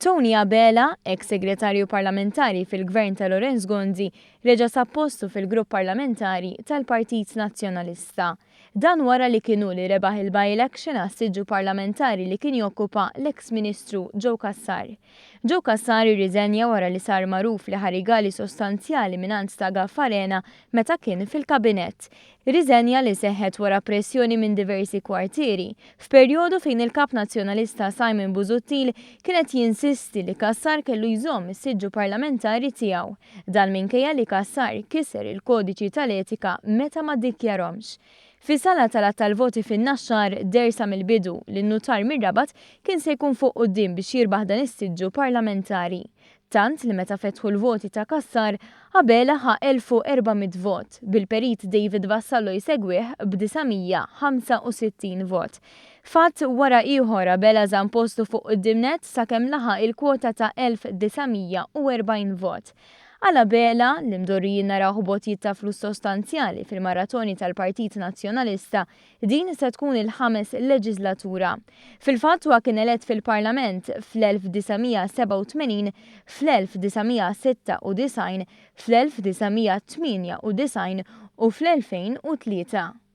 Tony Abela, eks Segretarju Parlamentari fil-Gvern ta' Lawrence Gonzi, reġa' sab postu fil-Grupp Parlamentari tal-Partit Nazzjonalista. Dan wara li kien hu li rebaħ il-by-election għas-siġġu parlamentari li kien jokkupa l-eks Ministru Joe Cassar. Joe Cassar irriżenja wara li sar magħruf li ħa rigali sostanzjali mingħand ta' Gaffarena meta kien fil-Kabinett. Riżenja li seħħet wara pressjoni minn diversi kwartieri, f'perjodu fejn il-Kap Nazzjonalista Simon Busuttil kien qed jinsisti li Cassar kellu jżomm is-siġġu parlamentari tiegħu. Dan minkejja li Cassar kiser il-kodiċi tal-etika meta ma ddikjarhomx. Fis-sala tal-għadd tal-voti fin-Naxxar deher sa mill-bidu li n-nutar mir-Rabat kien se jkun fuq quddiem biex jirbaħ dan is-siġġu parlamentari. Tant li meta fetħu l-voti ta' Cassar, Abela ħa 1,400 vot, bil-Perit David Vassallo jsegwih b'965 vot. Fatt wara ieħor Abela żamm postu fuq quddiem nett sakemm laħaq il-kwota ta' 1,940 vot. Għal Abela, li mdorrijin narawh b'għotjiet ta' flus sostanzjali fil-maratoni tal-Partit Nazzjonalista, din se tkun il-ħames leġiżlatura. Fil-fatt huwa kien elett fil-Parlament fl-1987, fl-1996, fl-1998 u fl-2003.